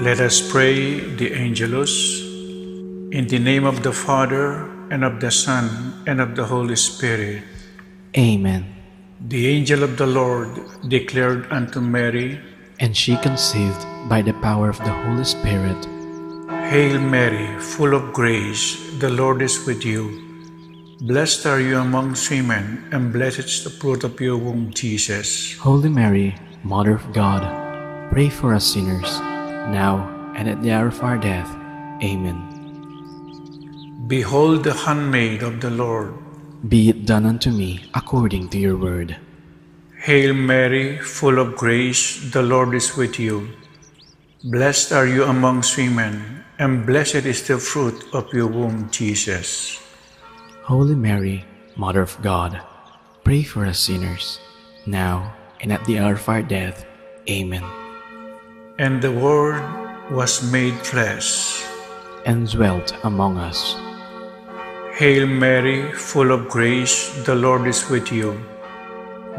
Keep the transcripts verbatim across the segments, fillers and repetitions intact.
Let us pray the Angelus. In the name of the Father, and of the Son, and of the Holy Spirit. Amen. The angel of the Lord declared unto Mary, and she conceived by the power of the Holy Spirit. Hail Mary, full of grace, the Lord is with you. Blessed are you amongst women, and blessed is the fruit of your womb, Jesus. Holy Mary, Mother of God, pray for us sinners, now and at the hour of our death. Amen. Behold the handmaid of the Lord. Be it done unto me according to your word. Hail Mary, full of grace, the Lord is with you. Blessed are you amongst women, and blessed is the fruit of your womb, Jesus. Holy Mary, Mother of God, pray for us sinners, now and at the hour of our death. Amen. And the Word was made flesh and dwelt among us. Hail Mary, full of grace, the Lord is with you.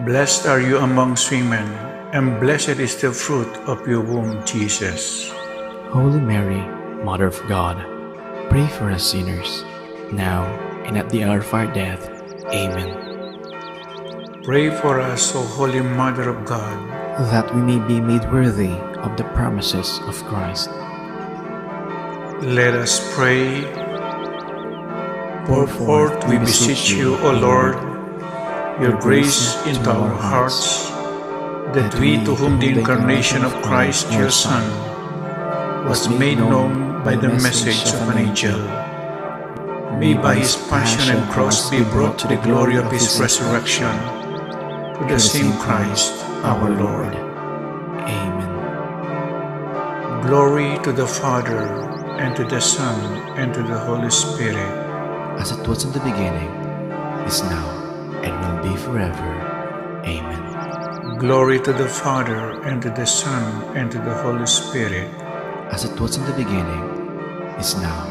Blessed are you amongst women, and blessed is the fruit of your womb, Jesus. Holy Mary, Mother of God, pray for us sinners, now and at the hour of our death. Amen. Pray for us, O Holy Mother of God, that we may be made worthy of the promises of Christ. Let us pray. Pour forth, we beseech you, O Lord, your grace into our hearts, that we, to whom the incarnation of Christ, your Son, was made known by the message of an angel, may by his passion and cross be brought to the glory of his resurrection. Through the same Christ our Lord. Amen. Glory to the Father, and to the Son, and to the Holy Spirit. As it was in the beginning, is now, and will be forever. Amen. Glory to the Father, and to the Son, and to the Holy Spirit. As it was in the beginning, is now,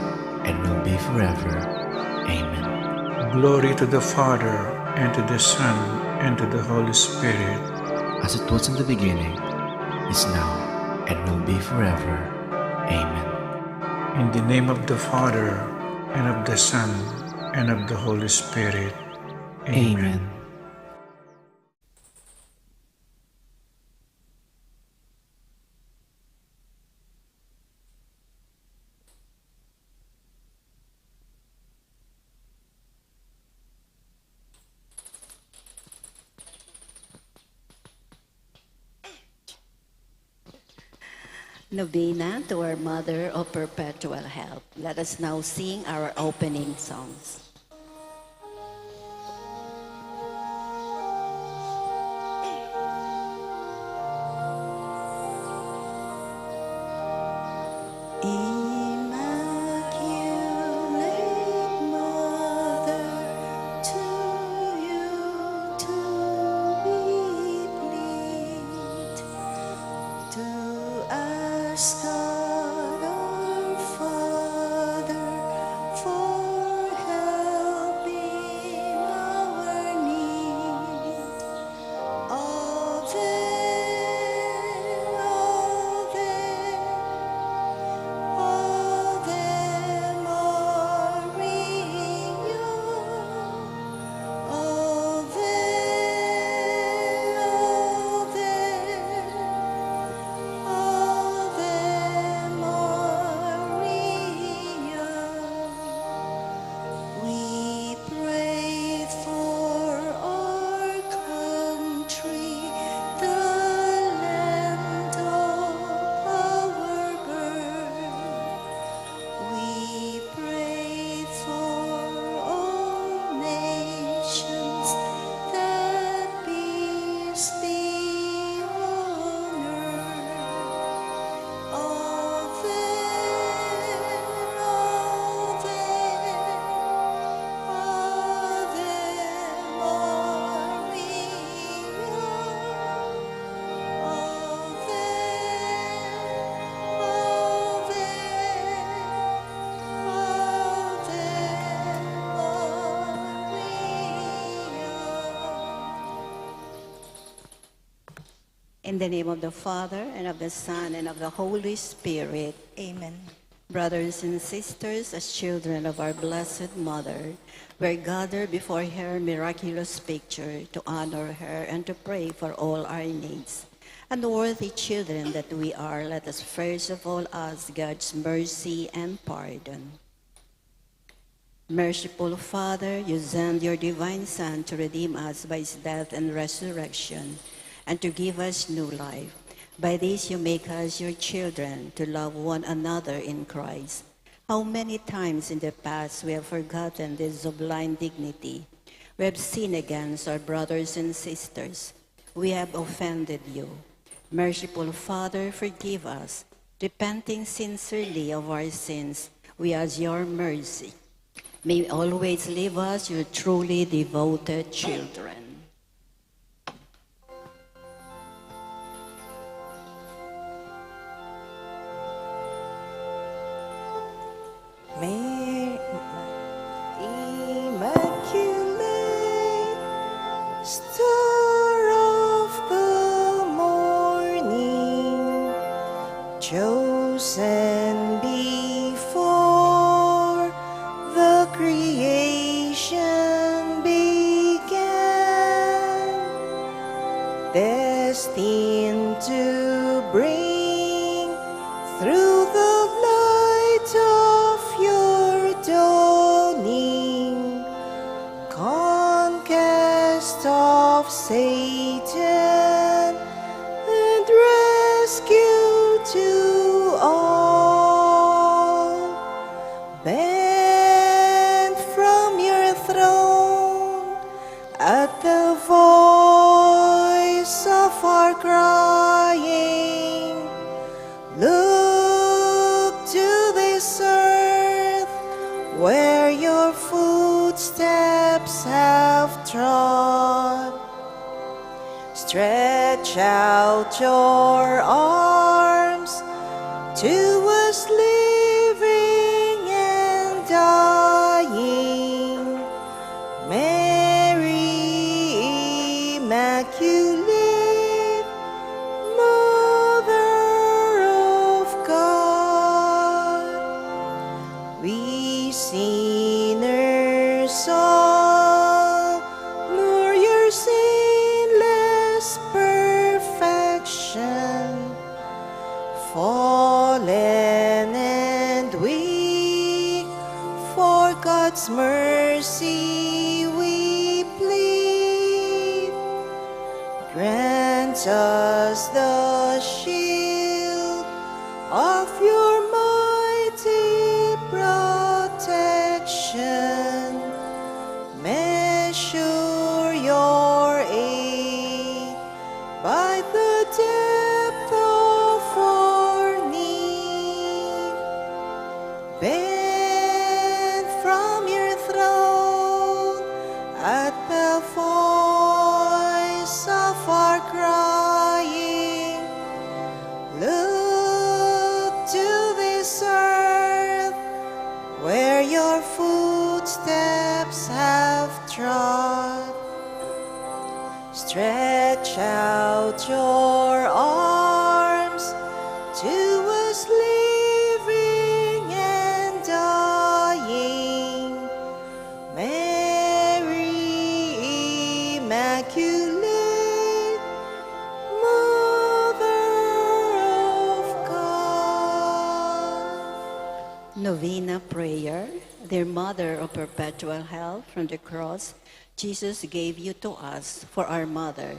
and will be forever. Amen. Glory to the Father, and to the Son, and to the Holy Spirit. As it was in the beginning, is now, and will be forever. Amen. In the name of the Father, and of the Son, and of the Holy Spirit. Amen. Amen. Novena to our Mother of Perpetual Help. Let us now sing our opening songs. Immaculate Mother, to you do we plead. To ask God our Father for help in our need. Ave, Ave, Ave Maria. Ave, Ave, Ave Maria. We pray for our country, the In the name of the Father, and of the Son, and of the Holy Spirit. Amen. Brothers and sisters, as children of our Blessed Mother, we're gathered before her miraculous picture to honor her and to pray for all our needs. Unworthy children that we are, let us first of all ask God's mercy and pardon. Merciful Father, you sent your divine Son to redeem us by his death and resurrection, and to give us new life. By this you make us your children, to love one another in Christ. How many times in the past we have forgotten this sublime dignity. We have sinned against our brothers and sisters. We have offended you. Merciful Father, forgive us. Repenting sincerely of our sins, we ask your mercy. May always leave us your truly devoted children. Mary Immaculate, Star of the Morning, chosen before the creation began, destined to bring through the light of your dawning conquest of Satan and rescue to all. Bend from your throne at the voice of our crying. Look to this earth where your footsteps have trod. Stretch out your arms to us living and dying. Mary Immaculate, Mother of God, we sinners all mourn your sinless perfection. Fallen and weak, for God's mercy we plead. Grant us the shield of your mighty protection. Measure your aid by the depth of our need. Bend from your throne at the voice of our crying. Look to this earth where your footsteps have trod. Stretch out your arms to us living and dying. Mary Immaculate, Mother of God. Novena prayer. Dear Mother of Perpetual Help, from the cross, Jesus gave you to us for our mother.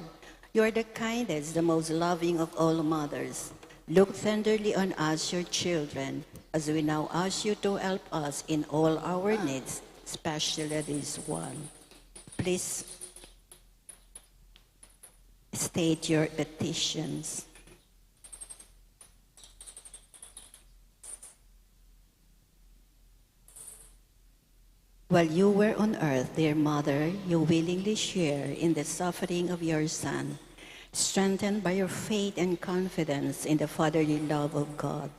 You are the kindest, the most loving of all mothers. Look tenderly on us, your children, as we now ask you to help us in all our needs, especially this one. Please state your petitions. While you were on earth, dear Mother, you willingly share in the suffering of your Son. Strengthened by your faith and confidence in the fatherly love of God,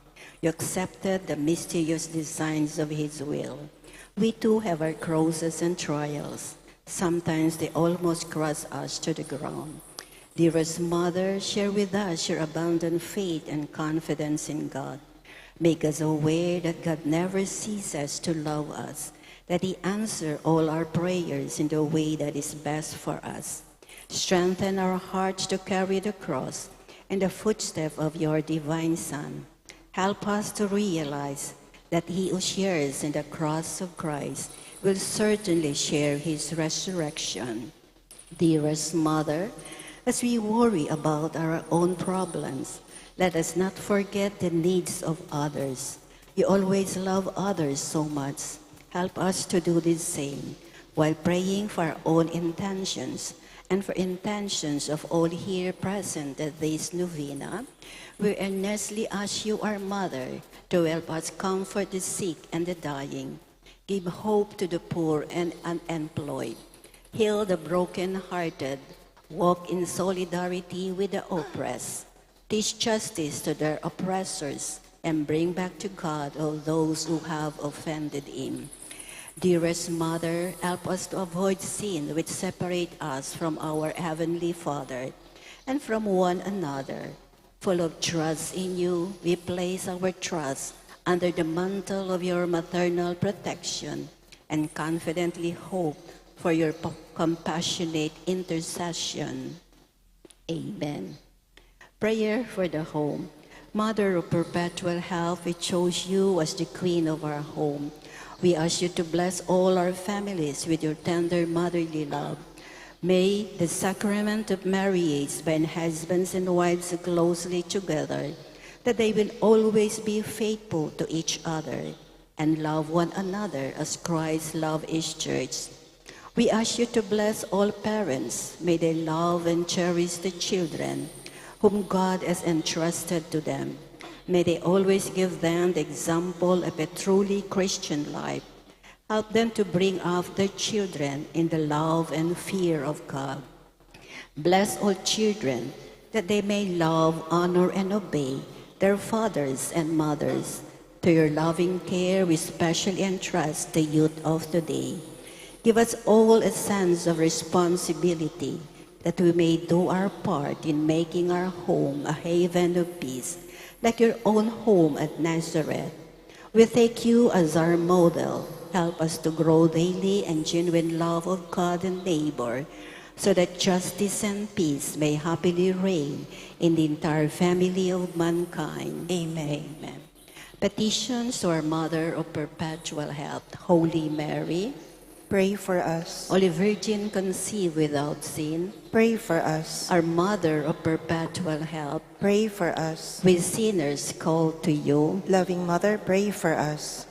you accepted the mysterious designs of His will. We too have our crosses and trials. Sometimes they almost crush us to the ground. Dearest Mother, share with us your abundant faith and confidence in God. Make us aware that God never ceases to love us, that He answers all our prayers in the way that is best for us. Strengthen our hearts to carry the cross and the footstep of your divine Son. Help us to realize that he who shares in the cross of Christ will certainly share his resurrection. Dearest Mother, as we worry about our own problems, let us not forget the needs of others. You always love others so much. Help us to do the same while praying for our own intentions and for intentions of all here present at this novena. We earnestly ask you, our Mother, to help us comfort the sick and the dying, give hope to the poor and unemployed, heal the broken-hearted, walk in solidarity with the oppressed, teach justice to their oppressors, and bring back to God all those who have offended him. Dearest Mother, help us to avoid sin which separate us from our Heavenly Father and from one another. Full of trust in you, we place our trust under the mantle of your maternal protection and confidently hope for your p-, compassionate intercession. Amen. Prayer for the home. Mother of perpetual help, we chose you as the queen of our home. We ask you to bless all our families with your tender motherly love. May the sacrament of marriage bind husbands and wives closely together, that they will always be faithful to each other and love one another as Christ loved his church. We ask you to bless all parents. May they love and cherish the children whom God has entrusted to them. May they always give them the example of a truly Christian life. Help them to bring up their children in the love and fear of God. Bless all children, that they may love, honor, and obey their fathers and mothers. To your loving care, we specially entrust the youth of today. Give us all a sense of responsibility, that we may do our part in making our home a haven of peace, like your own home at Nazareth. We take you as our model. Help us to grow daily in genuine love of God and neighbor, so that justice and peace may happily reign in the entire family of mankind. Amen. Amen. Petitions to our Mother of Perpetual Help, Holy Mary. Pray for us. Holy Virgin conceived without sin. Pray for us. Our Mother of Perpetual Help. Pray for us. We sinners call to you. Loving Mother, pray for us.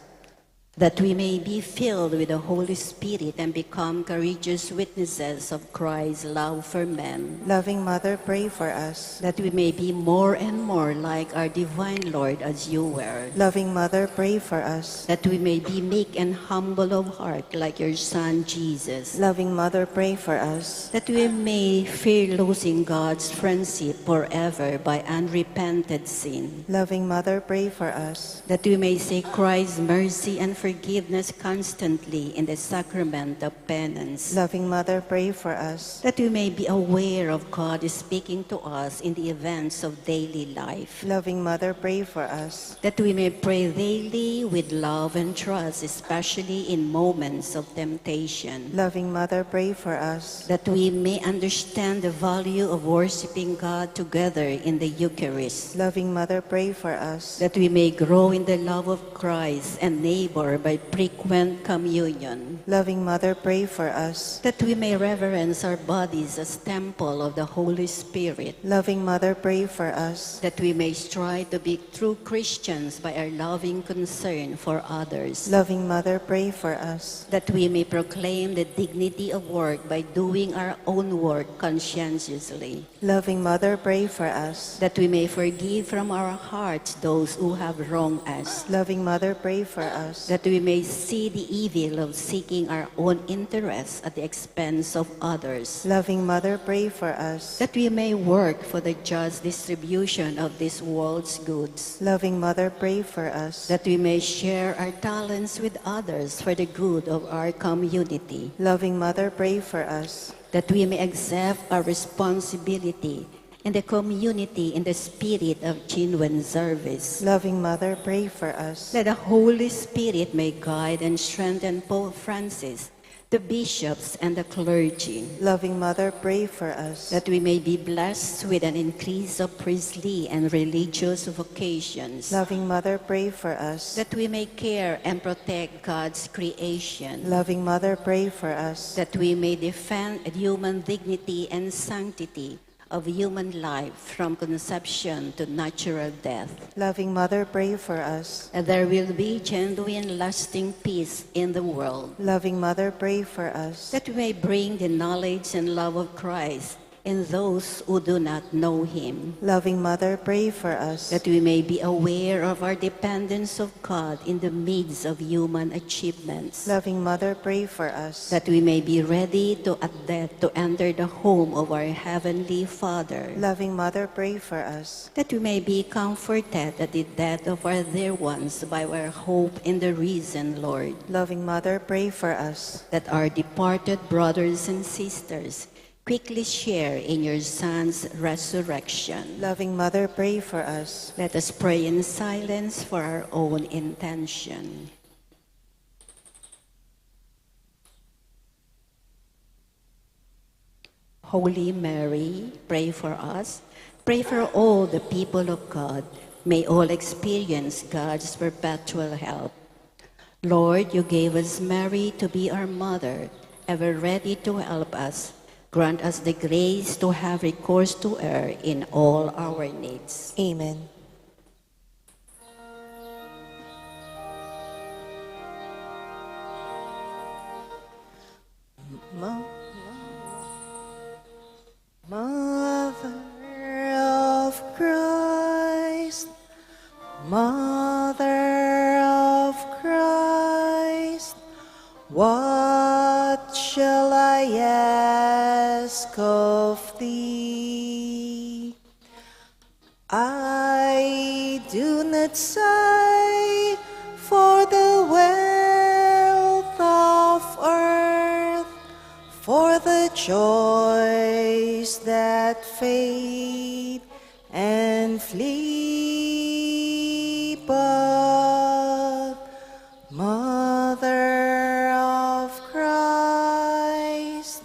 That we may be filled with the Holy Spirit and become courageous witnesses of Christ's love for men. Loving Mother, pray for us. That we may be more and more like our divine Lord as you were. Loving Mother, pray for us. That we may be meek and humble of heart like your Son Jesus. Loving Mother, pray for us. That we may fear losing God's friendship forever by unrepented sin. Loving Mother, pray for us. That we may seek Christ's mercy and forgiveness constantly in the sacrament of penance. Loving Mother, pray for us. That we may be aware of God speaking to us in the events of daily life. Loving Mother, pray for us. That we may pray daily with love and trust, especially in moments of temptation. Loving Mother, pray for us. That we may understand the value of worshiping God together in the Eucharist. Loving Mother, pray for us. That we may grow in the love of Christ and neighbor by frequent communion. Loving Mother, pray for us. That we may reverence our bodies as temple of the Holy Spirit. Loving Mother, pray for us. That we may strive to be true Christians by our loving concern for others. Loving Mother, pray for us. That we may proclaim the dignity of work by doing our own work conscientiously. Loving Mother, pray for us. That we may forgive from our hearts those who have wronged us. Loving Mother, pray for us. That we may see the evil of seeking our own interests at the expense of others. Loving Mother, pray for us. That we may work for the just distribution of this world's goods. Loving Mother, pray for us. That we may share our talents with others for the good of our community. Loving Mother, pray for us. that we may accept our responsibility in the community in the spirit of genuine service. Loving Mother, pray for us. That the Holy Spirit may guide and strengthen Pope Francis, the bishops, and the clergy. Loving Mother, pray for us. That we may be blessed with an increase of priestly and religious vocations. Loving Mother, pray for us. That we may care and protect God's creation. Loving Mother, pray for us. That we may defend human dignity and sanctity of human life from conception to natural death. Loving Mother, pray for us. That there will be genuine, lasting peace in the world. Loving Mother, pray for us. That we may bring the knowledge and love of Christ in those who do not know him. Loving Mother, pray for us. That we may be aware of our dependence of God in the midst of human achievements. Loving Mother, pray for us. That we may be ready to at death to enter the home of our Heavenly Father. Loving Mother, pray for us. That we may be comforted at the death of our dear ones by our hope in the risen Lord. Loving Mother, pray for us. That our departed brothers and sisters quickly share in your Son's resurrection. Loving Mother, pray for us. Let us pray in silence for our own intention. Holy Mary, pray for us. Pray for all the people of God. May all experience God's perpetual help. Lord, you gave us Mary to be our mother, ever ready to help us. Grant us the grace to have recourse to her in all our needs. Amen. Mo- Mother of Christ, Mother of Christ, what shall I ask of thee? I do not sigh for the wealth of earth, for the joys that fade and flee, but Mother of Christ,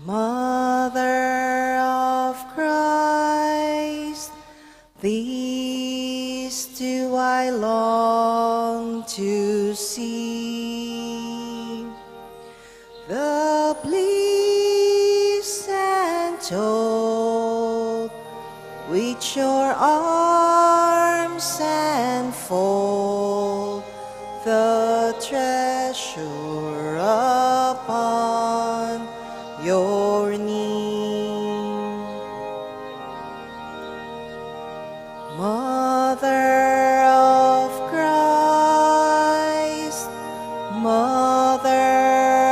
Mother of Christ, these do I long to see. The bliss untold which your arms enfold, the treasure upon your knee. Mother of Christ, Mother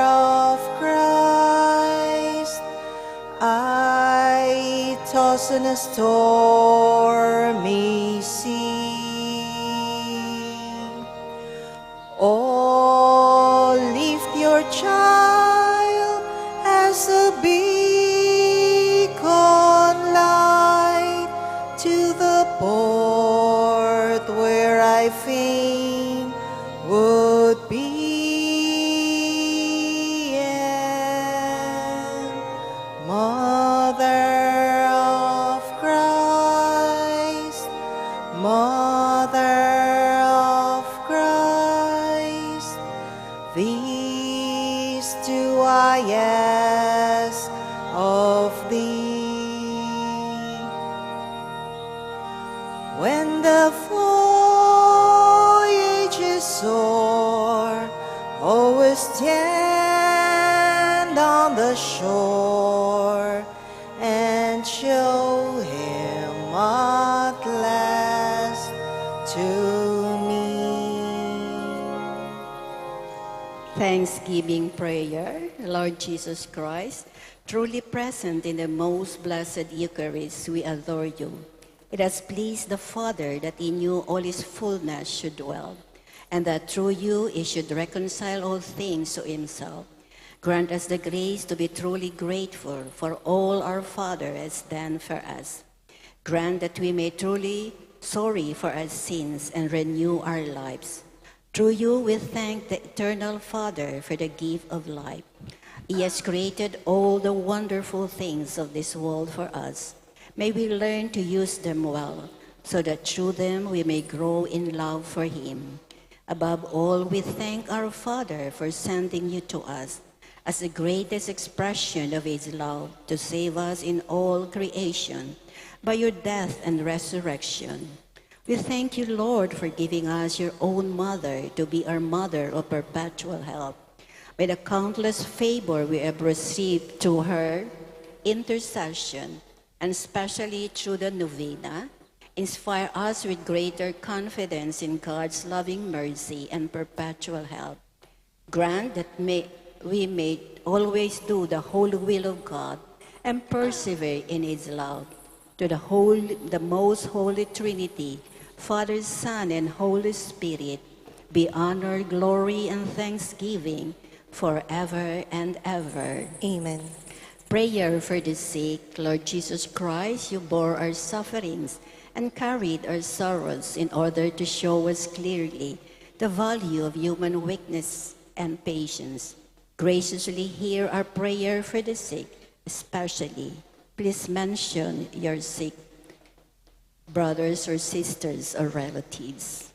of Christ, I toss in a stormy sea. Oh, lift your child as a beacon light to the port where I fain would be. And Mother of Christ, Mother of Christ, these do I ask of thee. When the voyage is o'er, always stand on the shore and show him at last to me. Thanksgiving prayer. Lord Jesus Christ, truly present in the most blessed Eucharist, we adore you. It has pleased the Father that in you all his fullness should dwell, and that through you he should reconcile all things to himself. Grant us the grace to be truly grateful for all our Father has done for us. Grant that we may truly sorry for our sins and renew our lives. Through you, we thank the Eternal Father for the gift of life. He has created all the wonderful things of this world for us. May we learn to use them well, so that through them we may grow in love for Him. Above all, we thank our Father for sending you to us as the greatest expression of His love to save us in all creation by your death and resurrection. We thank you, Lord, for giving us your own mother to be our mother of perpetual help. By the countless favor we have received through her intercession, and especially through the novena, inspire us with greater confidence in God's loving mercy and perpetual help. Grant that may, we may always do the holy will of God and persevere in His love. To the whole, the most holy Trinity, Father, Son, and Holy Spirit, be honor, glory, and thanksgiving forever and ever. Amen. Prayer for the sick. Lord Jesus Christ, you bore our sufferings and carried our sorrows in order to show us clearly the value of human weakness and patience. Graciously hear our prayer for the sick, especially. Please mention your sick brothers or sisters or relatives.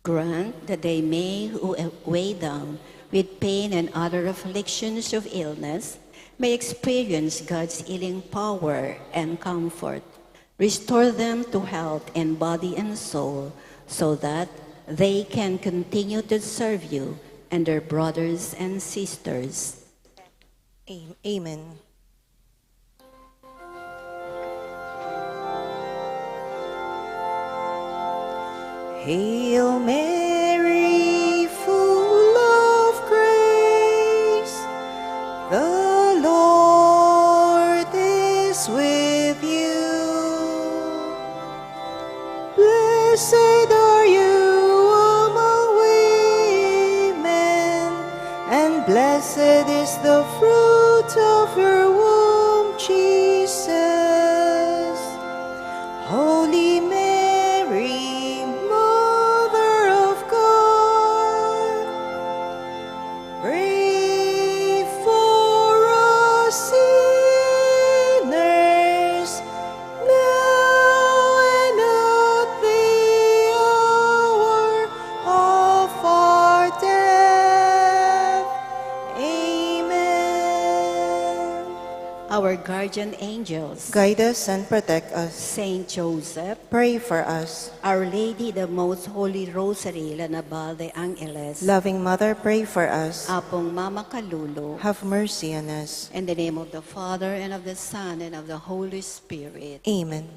Grant that they may, who, weighed down with pain and other afflictions of illness, may experience God's healing power and comfort. Restore them to health in body and soul, so that they can continue to serve you and their brothers and sisters. Am-, Amen. Hail Mary, full of grace, the Lord is with you. Blessed are you among women, and blessed is the fruit of your womb, Jesus. Holy Mary, Mother of God, pray for us sinners, now and at the hour of our death. Amen. Our guardian angels, guide us and protect us. Saint Joseph, pray for us. Our Lady, the Most Holy Rosary, La Naval de Angeles, loving Mother, pray for us. Apong Mamakalulu, have mercy on us. In the name of the Father, and of the Son, and of the Holy Spirit. Amen.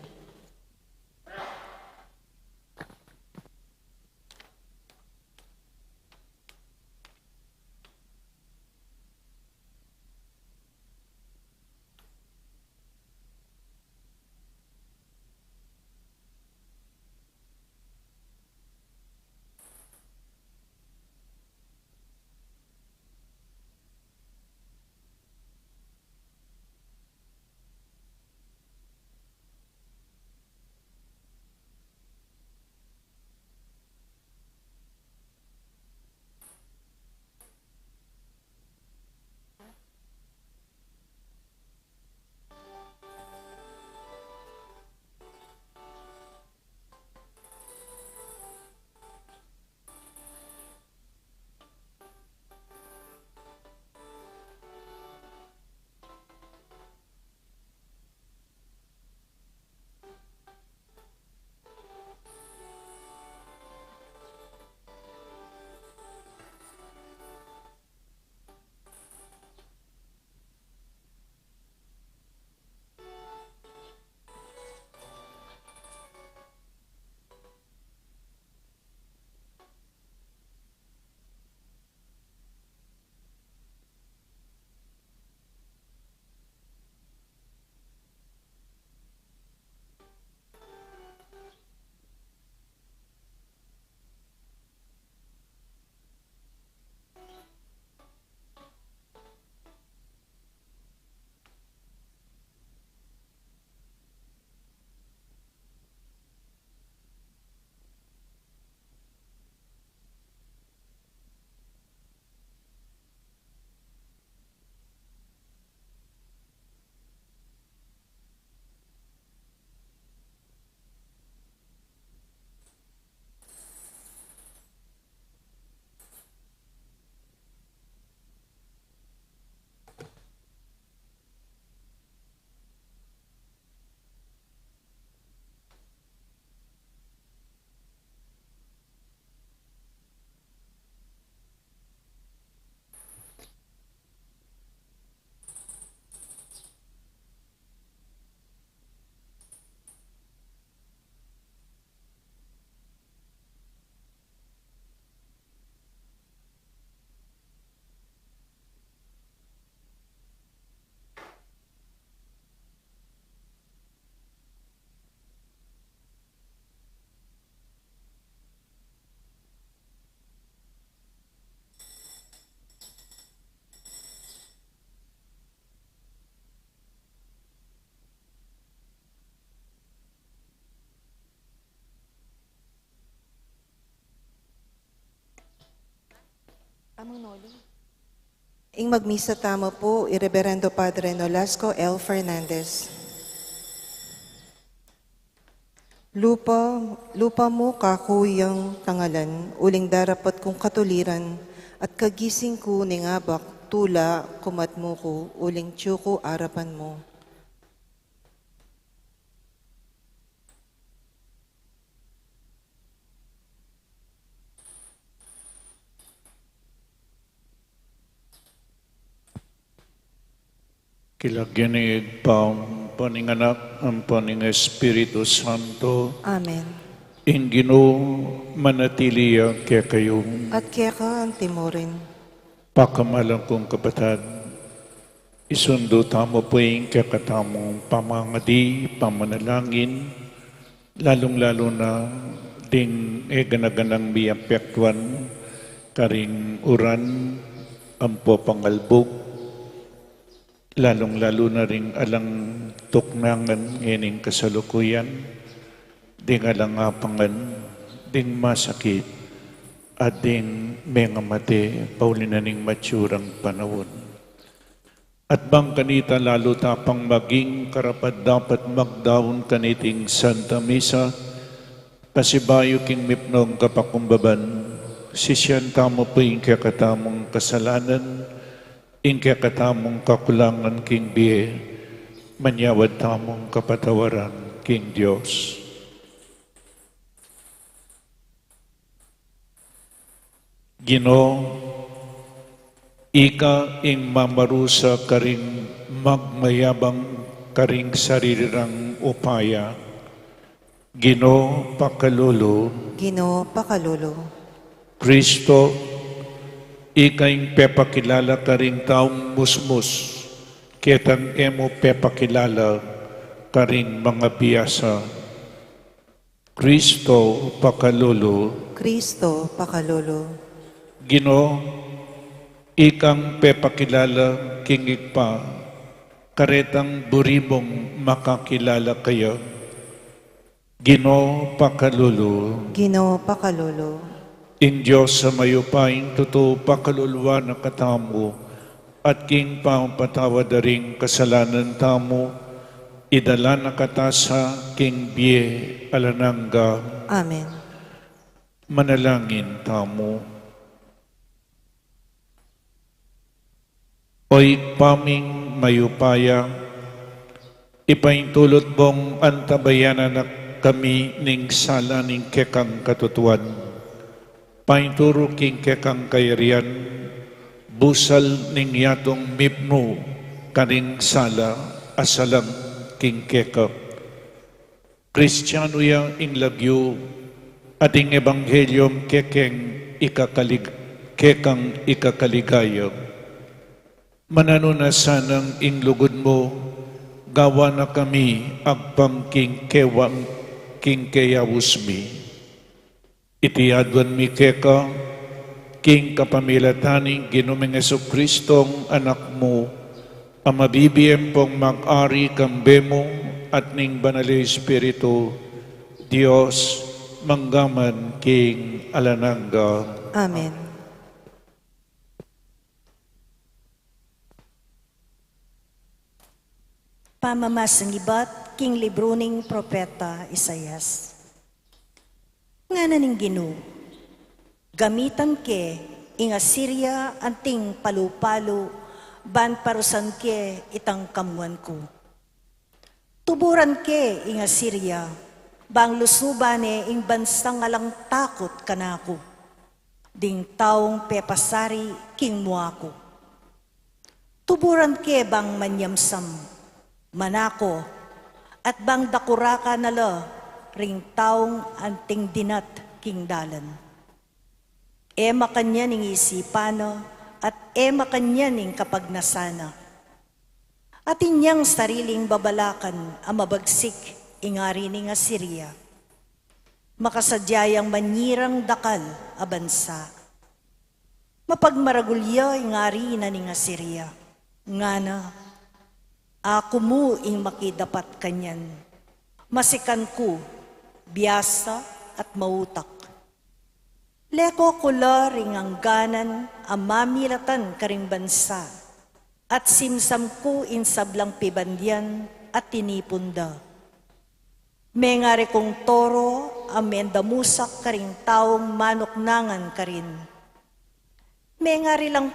Ing magmisa tamu pu i Reberendo Padre Nolasco L. Fernandez. Lupa, lupa mu kaku yang tangalan, uling darapat kung katuliran, at kagising ku ning abak, tula kumat mu ku, uling tiyu ku arapan mu. King lagyu ning Ibpa, ampo ning Anak, ampo ning Espiritu Santo. Amen. Ing Ginu manatili ya kekayu. At keka antimurin. Pakamalan kung kapatad, isundu tamu pu ing kekatamung pamangadi, pamanalangin, lalung-lalu na ding e gana-ganang miapektuan karing uran ampo pangalbug, lalung-lalu na ring alang tuknangan ngening kasalukuyan, ding alang apangan, ding masakit, at ding mengamate, pauli na ning matsura panaun. At bang kanita lalu ta pang maging karapat-dapat magdaun kaniting Santa Misa, pasibayu king mipnung kapakumbaban, sisian tamu pu ing kekatamung kasalanan, ing kekatamung kakulangan king bie, manyawad tamung kapatawaran king Dios. Ginu, ika ing mamarusa karing magmayabang karing sarili rang upaya. Ginu, pakalulu. Ginu, pakalulu. Kristo, ika ing pepakilala karing taung musmus, ketang e mu pepakilala karing mangabiasa. Kristo, pakalulu. Kristo, pakalulu. Ginu, ikang pepakilala king Ibpa, karetang buri mung makakilala kaya. Ginu, pakalulu. Ginu, pakalulu. Ing Dios a mayupaya, ing tutu pakaluluan na katamu, at king pamapatawad da ring kasalanan tamu, idala na kata sa king bie alang angga. Amen. Manalangin tamu. O Ibpa ming mayupaya, ipaintulut mung antabayanan na kami ning sala ning kekang katutuan. Painturu king kekang kayarian, busal ning yatung mipnu karing sala a salang king keka. Kristianu ya ing lagyu, at ing ebanghelyo kekeng ikakalig-, kekang ikakaligaya. Mananu na sanang ing lugud mu, gawan na kami agpang king kewang, king keyaus mi. Iti aduan mi keka, king kapamilatan ning Ginu ming Jesucristo, Anak mu, a mabibie ampong mag-ari kambe mu at ning Banal a Espiritu, Dios, mangga man king alang angga. Amen. Pamamasang ibat king libru ning propeta Isaias. Ngana ning Ginu, gamitan ke ing Asiria anting palu-palu, ban parusan ke itang kamwan ku. Tuburan ke ing Asiria, bang lusuban ne ing bansang alang takut kanaku, ding taung pepasari king mua ku. Tuburan ke bang manyamsam, manako, at bang dakurakan na la ring taung anting dinat king dalan. E makanyan ing isipan na, at e makanyan ing kapagnasan na. Atin yang sariling babalakan a mabagsik ing ari ning Asiria. Makasadya yang manyirang dakal a bansa. Mapagmaragul ya ing ari na ning Asiria. Ngana, aku mu ing makidapat kanyan. Masikan ku, biasa at mautak. Leko ku la ring angganan a mamilatan karing bansa, at simsam ku ing sablang pibandian a tinipun da. Mengari kung toro a mendamusak karing taung manuknangan karin. Mengari lang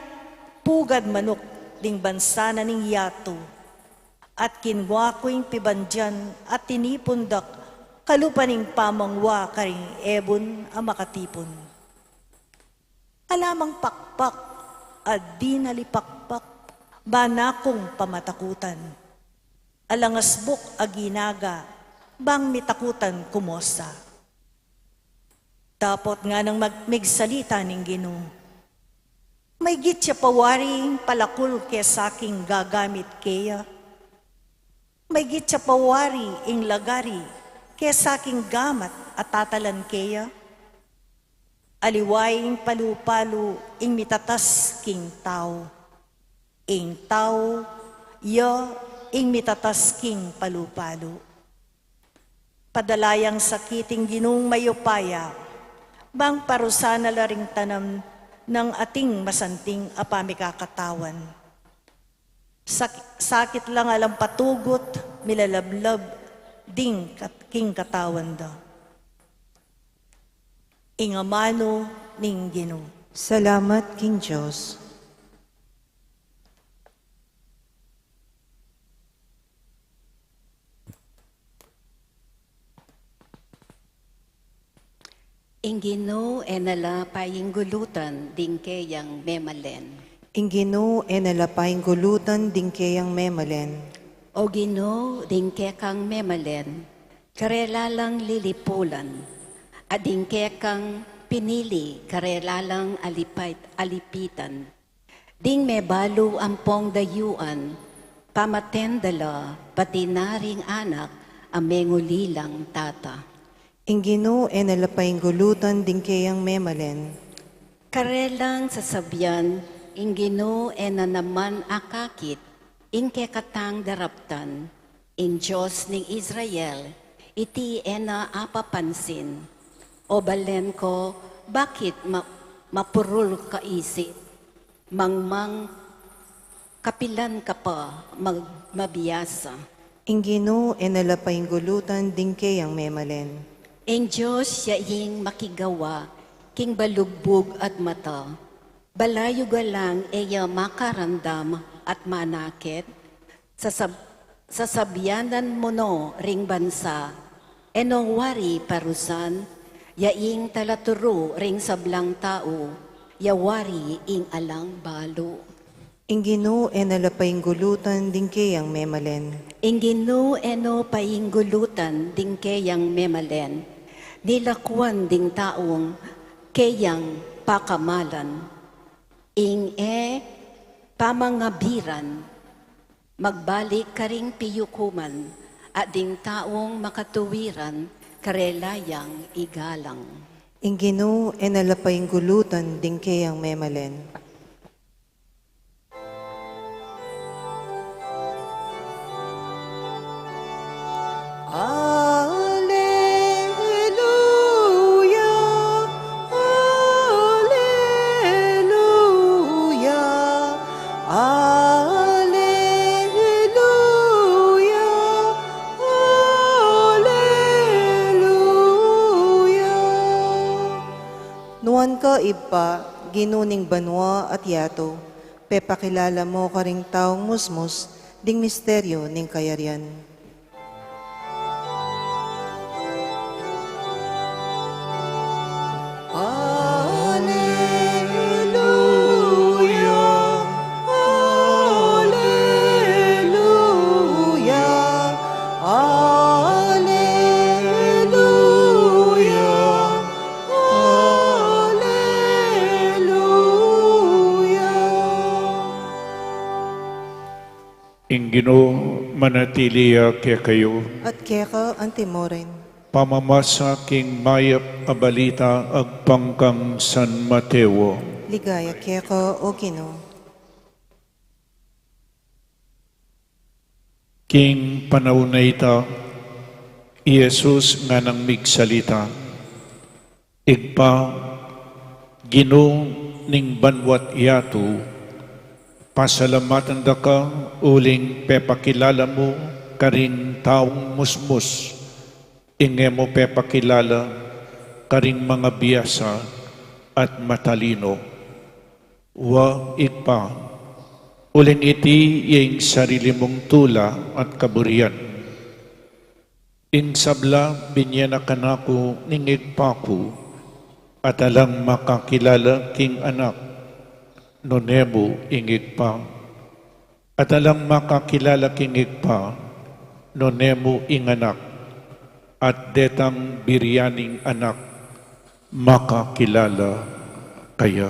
pugad manuk ding bansa na ning yatu, at kinua ku ing pibandian a tinipun da kalupa ning pamangua karing ebun a makatipun. Ala mang pakpak a dinalipakpak, bana kung pamatakutan. Alang asbuk a ginaga, bang mitakutan kumosa. Dapot nganang mag-, migsalita ning Ginu. Maygit ya pa wari ing palakul kesa king gagamit keya. Maygit ya pa wari ing lagari kesa king gamat a tatalan keya. Aliwa ing palu-palu ing mitatas king tau. Ing tau, ya ing mitatas king palu-palu. Padala yang sakit ing Ginung mayupaya, bang parusan na la ring tanam nang ating masanting a pamikakatawan. Sak-, sakit lang alang patugut, milalablab, ding kat-, king katawan da. Ing amanu ning Ginu. Salamat king Dios. Ing Ginu e na la painggulutan ding keyang memalen. Ing Ginu e na la painggulutan ding keyang memalen. O Ginu, ding kekang memalen, karela lang lilipulan, a ding kekang pinili, karela lang alipait-, alipitan. Ding mebalu ampong dayuan, pamaten da la, pati na ring anak a mengulilang tata. Ing Ginu e na la painggulutan ding keyang memalen. Karelang sasabian, ing Ginu e na naman akakit, ing kekatang daraptan. Ing Dios ning Israel, iti e na apapansin. O balen ko, bakit ma-, mapurul ka isip? Mangmang kapilan ka pa mag-, mabiasa? Ing Ginu e na la painggulutan ding keyang memalen. Ing Dios ya ing makigawa king balugbug at mata. Balayugan lang e ya makarandam at manakit. Sasab-, sasabianan mu no ring bansa, e no wari parusan, ya ing talaturu ring sablang tau, ya wari ing alang balu. Ing Ginu e na la painggulutan ding keyang memalen. Ing Ginu e no painggulutan ding keyang memalen. Nilakuan ding taung keyang pakamalan. Ing e pamangabiran, magbalik karing piyukuman, at ding taung makatuwiran, karela yang igalang. Ing Ginu e na la painggulutan ding keyang memalen. Aleluya, aleluya, aleluya, aleluya. Nuan ka, Ibpa, Ginu ning banua at yatu, pepakilala mu karing taung musmus ding misteryu ning kayarian. Aleluya, aleluya, aleluya, aleluya. Ing Ginu manatili ya kekayu. At keka anti mu rin. Pamamasa king mayap a balita agpang kang San Mateo. Ligaya keka, O Ginu. King panaun a ita, i Jesus nganang migsalita, Ibpa, Ginu ning banua't yatu, pasalamatan da ka uling pepakilala mu karing taung musmus ing e mu pepakilala karing mangabiasa at matalino. Wa, Ibpa, uling iti ya ing sarili mung tula at kaburian. Ing sabla binye na kanaku ning Ibpa ku, at alang makakilala king Anak, nune mu ing Ibpa. At alang makakilala king Ibpa, nune mu ing Anak. At detang buri ya ning Anak, makakilala kaya.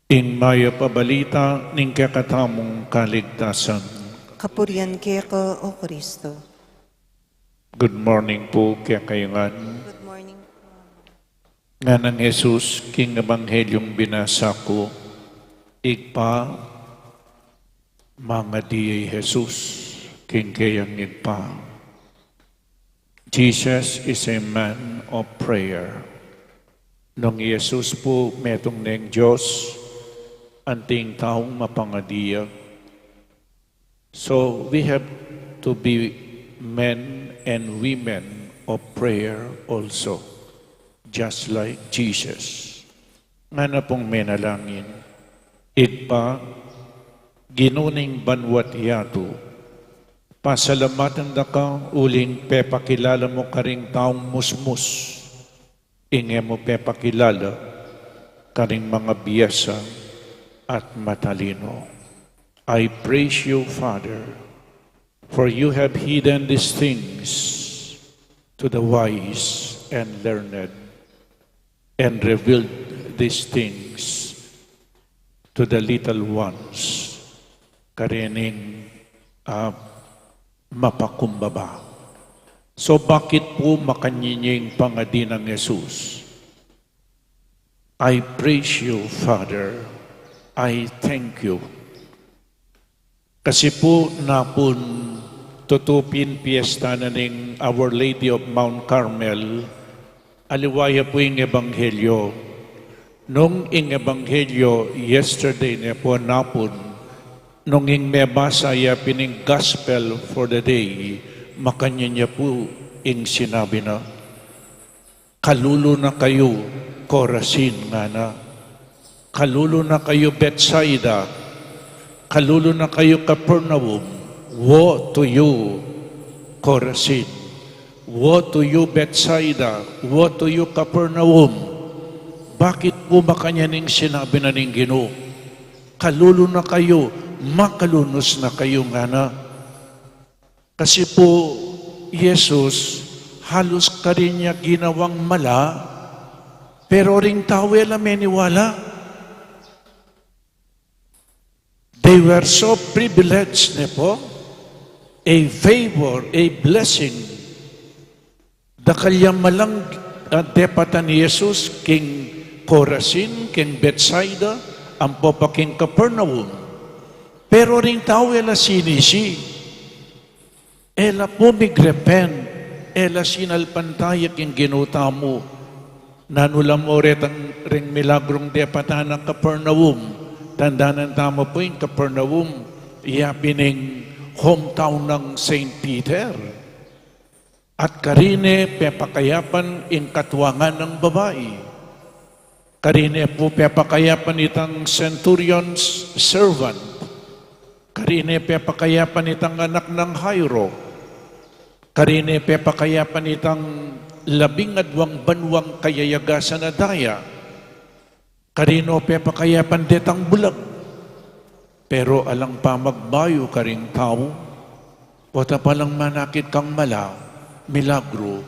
Ing mayap a balita ning kekatamung kaligtasan. Kapurian keka, O Kristo. Good morning pu kekayu ngan. Good morning pu. Nganang Jesus king Ebanghelyung binasa ku, Ibpa, mangadi ya i Jesus king keyang Ibpa. Jesus is a man of prayer. Nung i Jesus pu metung neng Dios, anting taung mapangadi ya. So we have to be men and women of prayer also, just like Jesus. Ngana pung menalangin, Ibpa, Ginu ning banua't yatu, pasalamatan da ka uling pepakilala mu karing taung musmus ing e mu pepakilala karing mangabiasa at matalino. I praise you, Father, for you have hidden these things to the wise and learned, and revealed these things to the little ones. Karening, ah, mapakumbaba. So, bakit pu makanyan ing pangadi nang Jesus? I praise you, Father. I thank you. Kasi pu napun tutu pin piesta na ning Our Lady of Mount Carmel, aliwa ya pu ing ebanghelyo. Nung ing ebanghelyo yesterday ne pu napun, nung ing mebasa ya pin ing gospel for the day, makanyan ya pu ing sinabi na, "Kalulu na kayu, Corazin," ngana. "Kalulu na kayu, Bethsaida. Kalulu na kayu, Capernaum. Woe to you, Corazin. Woe to you, Bethsaida. Woe to you, Capernaum." Bakit pu makanyan ing sinabi na ning Ginu? "Kalulu na kayu, makalunus na kayu," ngana. Kasi pu, Jesus, halus karin ya ginawang mala, pero ring tau e la meniwala. They were so privileged, ne pu, a favor, a blessing. Dakal yang malang, ah, depatan ni Jesus king Corazin, king Bethsaida, ampo pa king Capernaum. Pero ring tau e la sinisi. E la pu migrepent, e la sinalpantaya king Ginu tamu. Nanu la mu retang ring milagrung depatan na Capernaum? Tandanan tamu pu ing Capernaum, ya pin ing hometown nang Saint Peter. At karine pepakayapan ing katuangan nang babai. Karine pu pepakayapan itang centurion's servant. Karine pepakayapan itang anak nang Jairo. Karine pepakayapan itang labing adwang banuang kayayagasan a daya. Karine pepakayapan detang bulag. Pero alang pamagbayu karing tau, o ta palang manakit kang mala, milagru,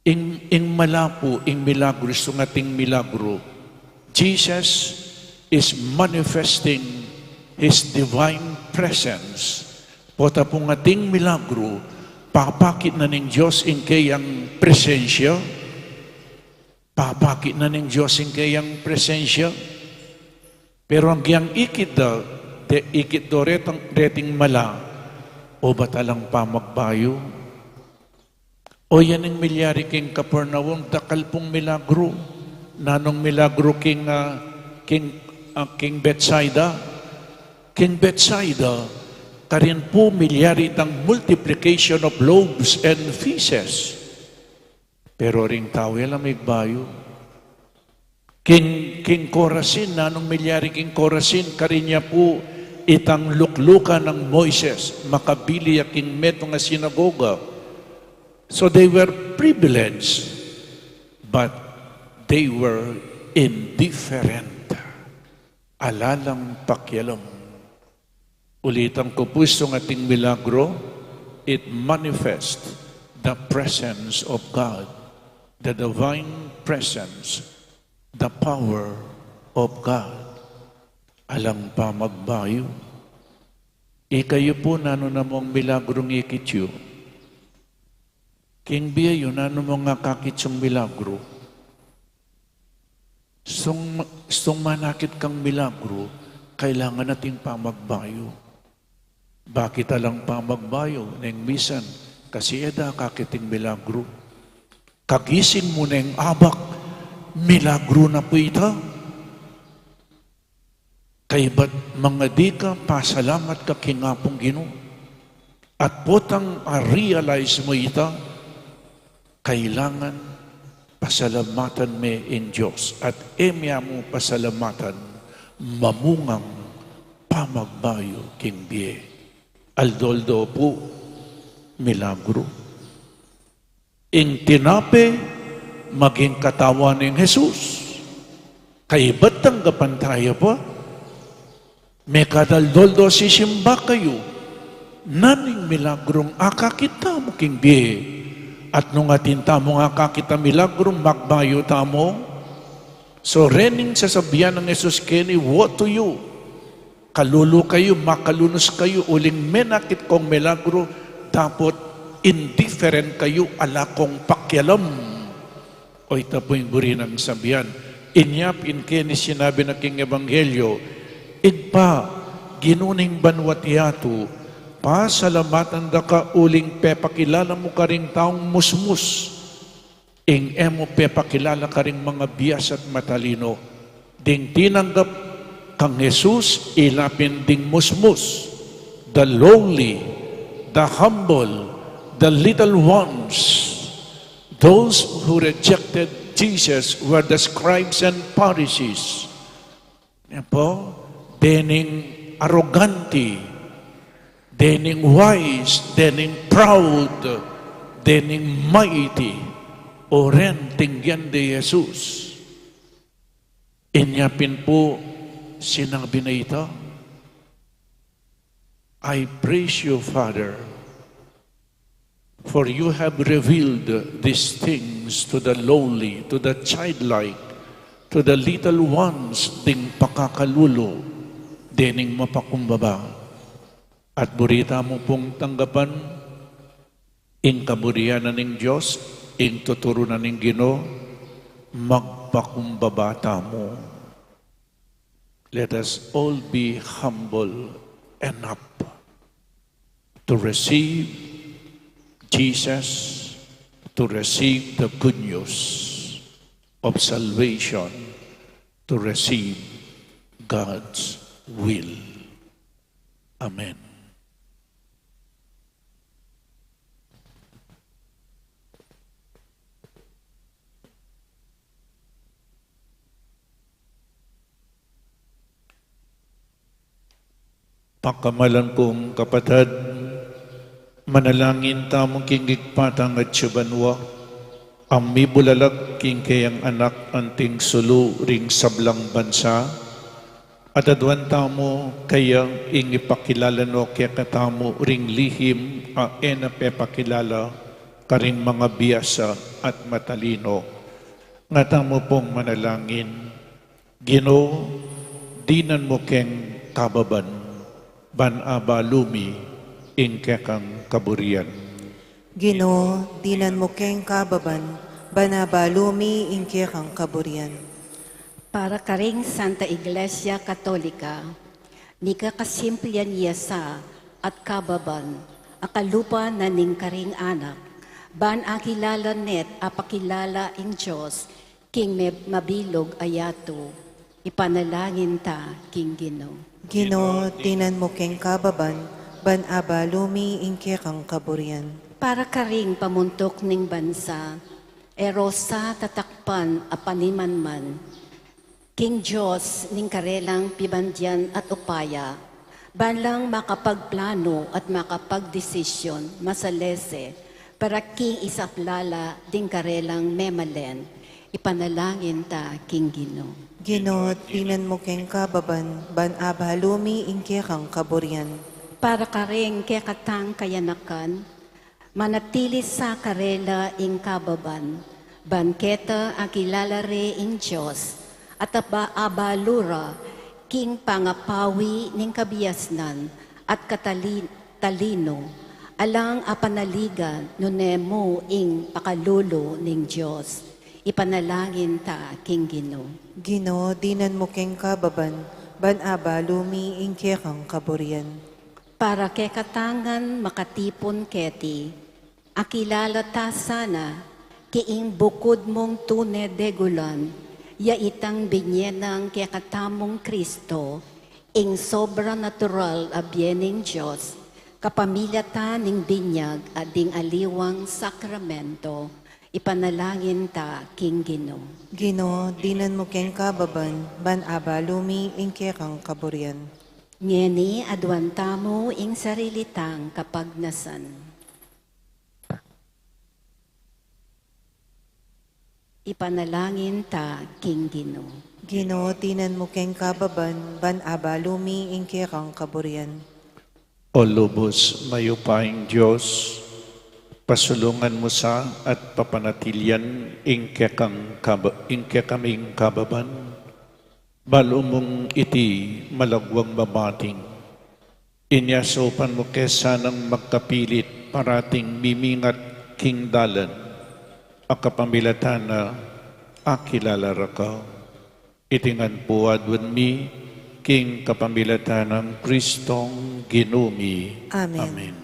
Ing, ing mala pu, ing milagru, isu ngan ating milagru. Jesus is manifesting His divine presence. Pota pung ating milagru, papakit na ning Dios ing keyang presensya. Papakit na ning Dios ing keyang presensya. Pero agyang ikit da, de, ikit do retang, reting mala, o ba talang pamagbayu? O yan ing milyari king Capernaum, dakal pung milagru. Nanung milagru king, ah, king, ah, king Bethsaida? King Bethsaida, karin pu milyari itang multiplication of loaves and fishes. Pero ring tau e la migbayu. King, king Corazin, nanung milyari king Corazin? Karin ya pu itang luklukan nang Moises, makabili ya king metung a sinagoga. So they were privileged, but they were indifferent. Ala lang pakialam. Ulitan ku pu, istung ating milagro, it manifests the presence of God, the divine presence, the power of God. Alang pamagbayu. Ikayu pu, nanu namu ing milagrung ikit yu? King bie yu, nanu mu ing akakit yung milagru? Sung, sung manakit kang milagru, kailangan atin pamagbayu. Bakit alang pamagbayu? Neng misan, kasi e da akakit ing milagru. Kagising mu neng abak, milagru na pu ita. Kaybat mangadi ka, pasalamat ka king Apung Ginu. At potang a-realize mu ita, kailangan pasalamatan me ing Dios. At e me mu pasalamatan, mamungang pamagbayu king bie. Aldo-aldo pu, milagru. Ing tinape, maging katawan nang Jesus. Kaybat tanggapan taya pa. Mekad aldo-aldo sisimba kayu. Nanu ing milagrung akakit tamu king bie? At nung atin tamung akakit a milagrung magbayu tamu, so rening sasabian nang Jesus keni, "Woe to you." Kalulu kayu, makalunus kayu, uling menakit kong milagru, dapot indifferent kayu, ala kong pakialam. O ita pu ing buri nang sabian. Inya pin keni sinabi na king ebanghelyo, "Ibpa, Ginu ning banwa't yatu, pasalamatan da ka uling pepakilala mu karing taung musmus ing e mu pepakilala karing mga biasa at matalino." Ding tinanggap kang Jesus, ila pin ding musmus, the lowly, the humble, the little ones. Those who rejected Jesus were the scribes and Pharisees. Yan pu, dening arogante, dening wise, dening proud, dening mighty, o ren tinggian de Jesus. Inya pin pu sinabi na ita, "I praise you, Father, for you have revealed these things to the lowly, to the childlike, to the little ones," ding pakakalulu, dening mapakumbaba. At buri tamu pung tanggapan ing kaburian na ning Dios, ing tuturu na ning Ginu, magpakumbaba tamu. Let us all be humble enough to receive Jesus, to receive the good news of salvation, to receive God's will. Amen. Pakamalan kung kapatad, manalangin tamu king Ibpa tang atsu banua, a mibulalag king keyang Anak anting sulu ring sablang bansa, at aduan tamu kaya ing ipakilala no kekatamu ring lihim a e na pepakilala karing mga biasa at matalino. Nga tamu pung manalangin, Ginu, dinan mu keng kababan, ban abalu mi ing kekang kaburian. Ginu, dinan mu keng kababan, ban abalu mi ing kekang kaburian. Para karing Santa Iglesia Katolika, mikakasimple yang yasa at kababan a kalupa na ning karing anak, Ban akilala ne at apakilala ing Dios king me-, mabilug a yatu. Ipanalangin ta king Ginu. Ginu, dinan mu keng kababan, ban abalu mi ing kekang kaburian. Para karing pamuntuk ning bansa, e ro sa tatakpan a panimanman, king Dios ning karelang pibandian at upaya, ban lang makapagplano at makapagdesisyon masalese para king isaplala ding karelang memalen, ipanalangin ta king Ginu. Ginu, dinan mu keng kababan, ban abalu mi ing kekang kaburian. Para karing kekatang kayanakan, manatili sa karela ing kababan, ban keta akilala re ing Dios, at aba-, abalu ra king pangapawi ning kabiasnan at katali-, talinu, alang apanaligan nune mu ing pakalulu ning Dios. Ipanalangin ta king Ginu. Ginu, dinan mu keng kababan, ban abalu mi ing kekang kaburian. Para kekatang ngan makatipun keti, akilala ta sana king bukud mung tune degulan, ya itang binye nang kekatamung Kristo, ing sobranatural a bie ning Dios, kapamilatan ning binyag a ding aliwang sakramento, ipanalangin ta king Ginu. Ginu, dinan mu keng kababan, ban abalu mi ing kekang kaburian. Ngeni, aduan tamu ing sarili tang kapagnasan. Ipanalangin ta king Ginu. Ginu, dinan mu keng kababan, ban abalu mi ing kekang kaburian. O lubus mayupayang Dios, pasulungan mu sa at papanatilian ing kekang kaba-, ing kekaming kababan, balu mung iti malagwang mabating. Inya saupan mu ke sanang magkapilit parating mimingat king dalan a kapamilatan na akilala ra ka. Iti ngan pu aduan mi king kapamilatan nang Kristong Ginu mi. Amen. Amen.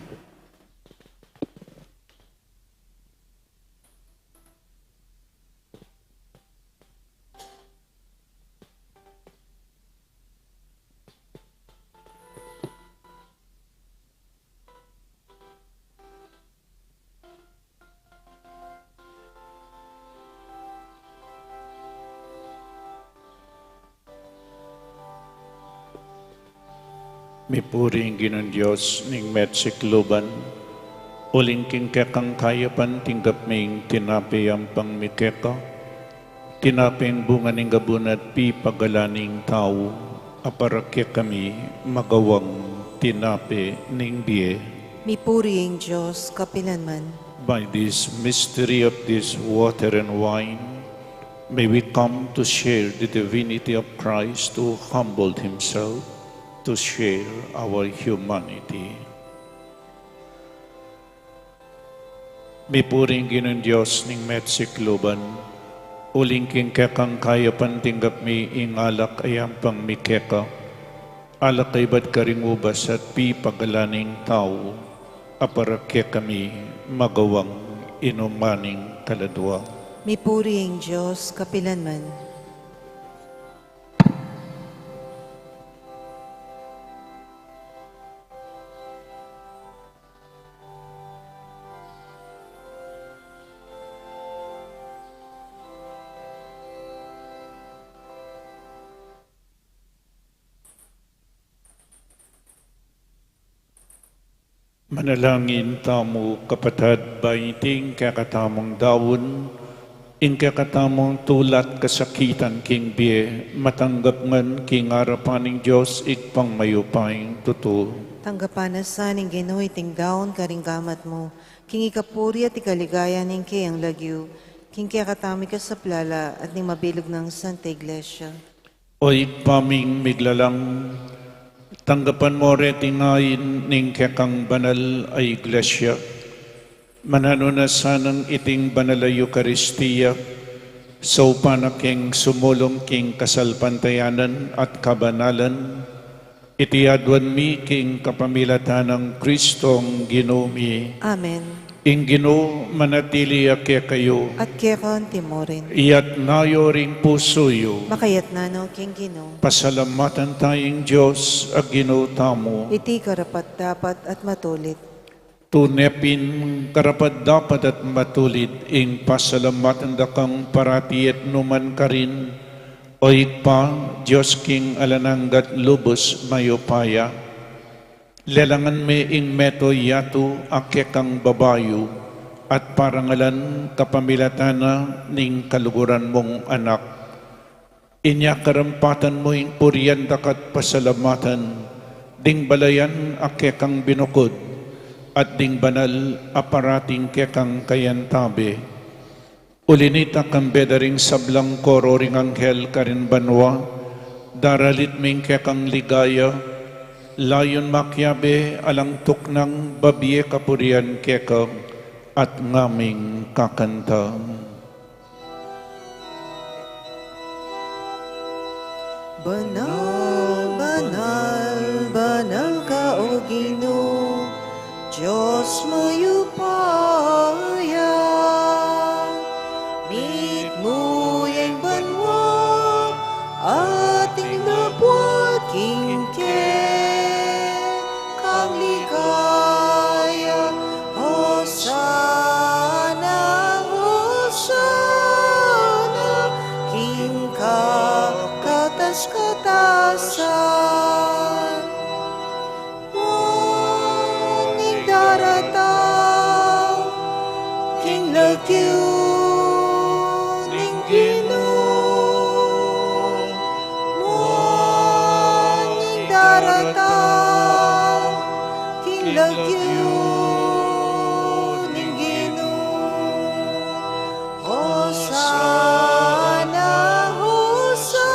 Mipuri ing Ginung Dios ning mesikluban, uling king kekang kayapan tinggap mi ing tinape ampang mi keka, tinape ing bunga ning gabun at pipagalan ning tau, a para kekami magawang tinape ning bie. Mipuri ing Dios kapilanman. By this mystery of this water and wine, may we come to share the divinity of Christ who humbled himself to share our humanity. Mipuri ing Ginung Dios ning mesikluban, uling king kekang kayapan tinggap mi ing alak a ampang mi keka, alak a ibat karing ubas at pipagalan ning tau, a para kekami magawang inuman ning kaladua. Mipuri ing Dios kapilanman. Manalangin tamu, kapatad, ba iting kekatamung daun, ing kekatamung tula't kasakitan king bie, matanggap ngan king arapan ning Dios Ibpang mayupayang tutu. Tanggapan na sa ning Ginu iting daun karing gamat mu, king ikapuri at ikaligaya ning keyang lagyu, king kekatamung ikasaplala at ning mabilug nang Santa Iglesia. O Ibpa ming miglalang, tanggapan mu reting ain ning kekang banal a Iglesia. Mananu na sanang iting banal a Eukaristia, saupan na keng sumulung king kasalpantayanan at kabanalan, iti aduan mi king kapamilatan nang Kristong Ginu mi. Amen. Ing Ginu manatili ya kekayu. At keka antimurin. Iyatas yu ring pusu yu. Makayatas no king Ginu. Pasalamatan taya ing Dios a Ginu tamu. Iti karapat-dapat at matulid. Tune pin karapat-dapat at matulid ing pasalamatan da kang parati at nu man karin, O Ibpa, Dios king alang angga at lubus mayupaya. Lelangan me ing mabilug a yatu a kekang babayu at parangalan kapamilatan na ning kaluguran mung Anak. Inya karampatan mu ing purian da ka at pasalamatan ding balayan a kekang binukud at ding banal a parating kekang kayantabe. Uli na nita, kambe da ring sablang koro ring anghel karin banua, daralit mi ing kekang ligaya, layun makiabe alang tuknang babie kapurian keka at ngaming kakanta. Banal, banal, banal ka, O Ginu, Dios mayupaya. Mitmu ya ing banua at ing labuad king kekang ligaya. Hosana, Hosana king kakatas-katasan. Muan ing daratang king lagyu ning Ginu. Muan ing daratang king lagyu ning Ginu. Hosana, Hosana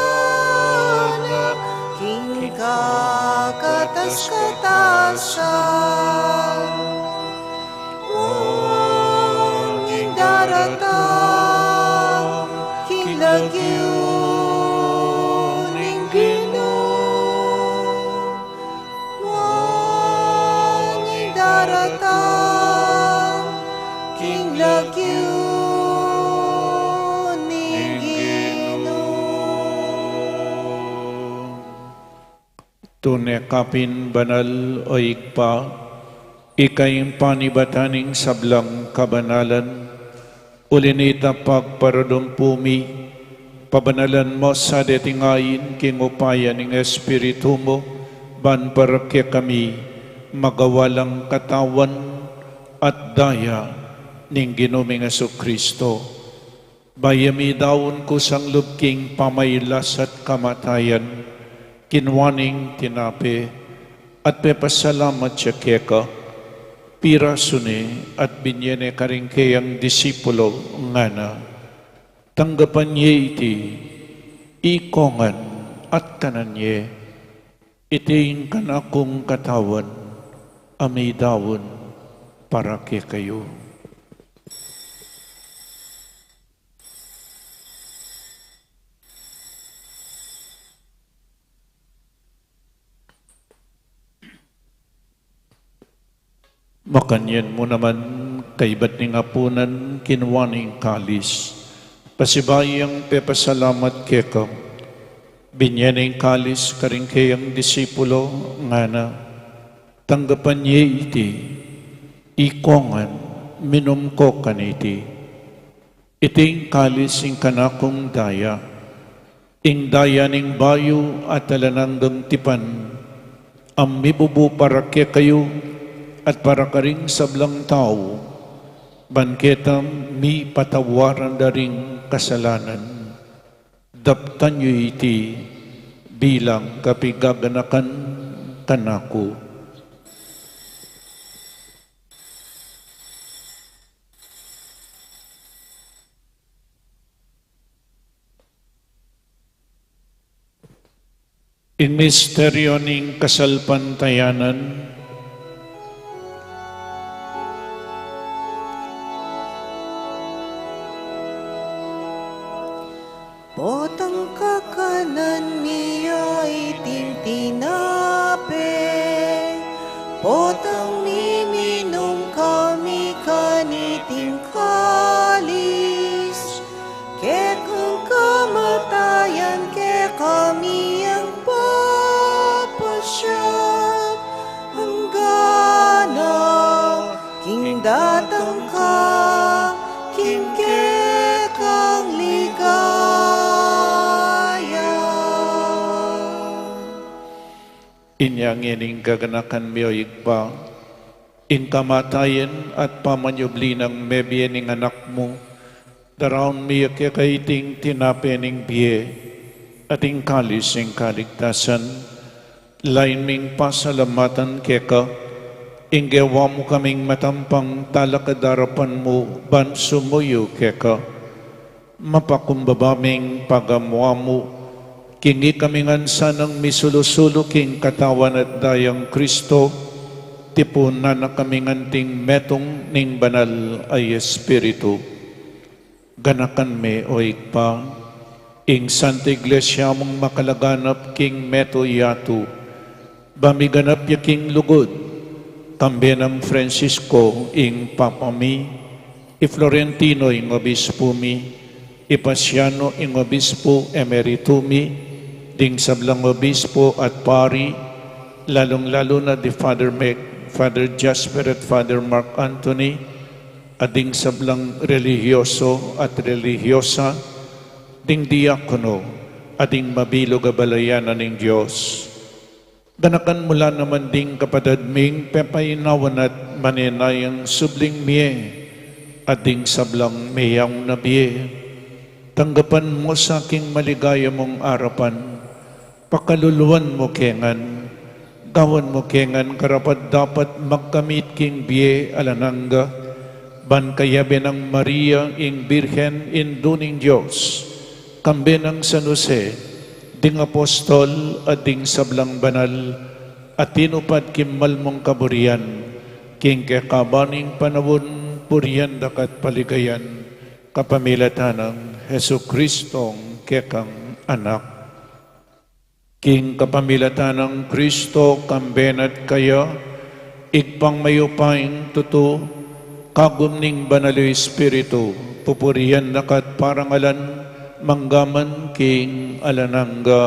king kakatas-katasan. Muan ing daratang king lagyu ning Ginu. Muan ing daratang king lagyu ning Ginu. Tune ka pin banal, O Ibpa, ika ing panibatan ning sablang kabanalan. Uli na nita, pagparadumpu mi, pabanalan mu sa deting ain king upaya ning Espiritu mu, ban para kekami magawa lang katawan at daya ning Ginu ming Jesucristo. Bayu ya midaun kusang lub king pamailas at kamatayan, kinua ne ing tinape, at pepasalamat ya keka, pirasu ne at binye ne karing keyang disipulo, ngana: Tanggapan ye iti, ikongan at kanan ye. Iti ing kanakung katawan a midaun para kekayu. Makanyan mu naman, kaibat ning apunan, kinua ne ing kalis, pasibayu yang pepasalamat keka, binye ne ing kalis karing keyang disipulo, ngana: Tanggapan ye iti, ikongan, minum ko kaniti. Iti ing kalis ning kanakung daya, ing daya ning bayu at alang anggang tipan, a mibubu para kekayu at para karing sablang tau, ban keta mipatawaran da ring kasalanan. Daptan yu iti bilang kapigaganakan kanaku. Ing misteryu ning kasalpantayanan. Potang kakanan mi ya iting tinape, potang miminum kami kaya Inya ngening gaganakan mi, O Ibpa, ing kamatayan at pamanyubli nang mebie ning Anak mu, daraun mi keka iting tinape ning bie at ing kalis ning kaligtasan. Lain ming pasalamatan keka ing gewa mu kaming matampang talakad king arapan mu ban sumuyu keka. Mapakumbaba ming pagamu-amu king ikami ngan sanang misulu-sulu king Katawan at Dayang Kristo, tipunan na kami ngan anting metung ning Banal a Espiritu. Ganakan me, O Ibpa, ing Santa Iglesia mung makalaganap king meto yatu, ba miganap ya king lugud, kambe nang Francisco ing Papa mi, i Florentino ing Obispo mi, i Pasiano ing Obispo Emerito mi, ding sablang Obispo at Pari, lalung-lalu na di Father Meg, Father Jasper at Father Mark Anthony, at ding sablang relihiyoso at relihiyosa, ding diakono, at ding mabilug a balayan ning Dios. Ganakan mu la naman ding kapatad ming pepainawan at manenayang subling mie, at ding sablang meyaun na bie. Tanggapan mu sa king maligaya mung arapan, pakaluluan mu ke ngan, gawan mu ke ngan karapat-dapat magkamit king bie alang angga, ban kayabe nang Maria ing Birhen, Indu ning Dios, kambe nang San Jose, ding apostol at ding sablang banal a tinupad king mal mung kaburian, king kekaban ning panaun, purian da ka at paligayan, kapamilatan nang Jesucristong kekang Anak. King kapamilatan nang Kristo, kambe na at kaya, Ibpang mayupayang tutu, kagum ning Banal a Espiritu, pupurian da ka at parangalan, mangga man king alang angga.